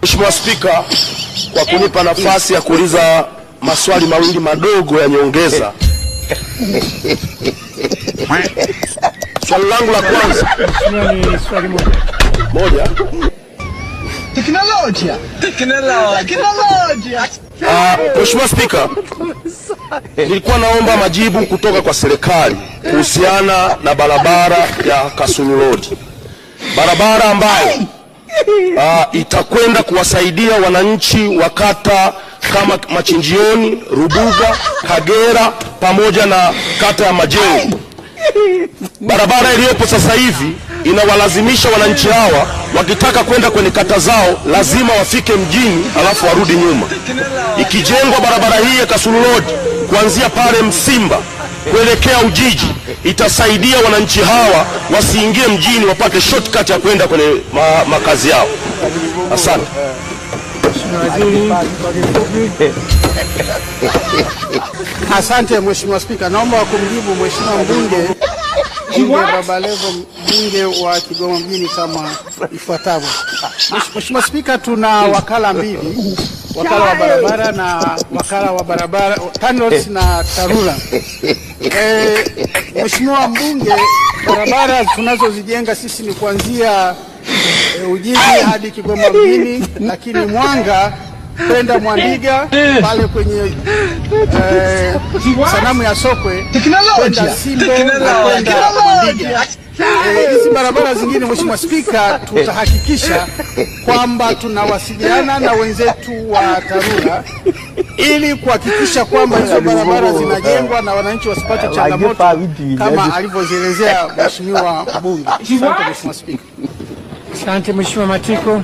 Mheshimiwa Spika, kwa kunipa nafasi ya kuuliza maswali mawili madogo ya nyongeza. Swali langu la kwanza Mheshimiwa, ni swali moja. Moja. Teknolojia. Teknolojia. Teknolojia. Mheshimiwa Spika, nilikuwa naomba majibu kutoka kwa serikali kuhusiana na barabara ya Kasulu Road, barabara ambayo itakwenda kuwasaidia wananchi wa kata kama Machinjioni, Rubuga, Kagera pamoja na kata ya Majengo. Barabara iliyopo sasa hivi inawalazimisha wananchi hawa wakitaka kwenda kwenye kata zao lazima wafike mjini alafu warudi nyuma. Ikijengwa barabara hii ya Kasulu Road kuanzia pale Msimba kuelekea Ujiji itasaidia wananchi hawa wasiingie mjini, wapate shortcut ya kwenda kwenye makazi yao. Asante. Mheshimiwa Waziri, kwa kifupi. Asante Mheshimiwa Spika, naomba kumjibu Mheshimiwa mbunge Baba Levo, mbunge wa Kigoma mjini kama ifuatavyo. Mheshimiwa Spika, tuna wakala mbili, wakala wa barabara na wakala wa barabara TANROADS na TARURA. Mheshimiwa mbunge, barabara tunazozijenga sisi ni kuanzia Ujiji hadi Kigoma mjini, lakini Mwanga kwenda Mwandiga pale kwenye sanamu ya Sokwe kwenda Simbo na kwenda Mwandiga. Hizi barabara zingine, Mheshimiwa Spika, tutahakikisha kwamba tunawasiliana na wenzetu wa TARURA ili kuhakikisha kwamba hizo barabara zinajengwa na wananchi wasipate changamoto kama alivyozielezea Mheshimiwa mbunge. Asante Mheshimiwa Spika. Asante Mheshimiwa Matiko.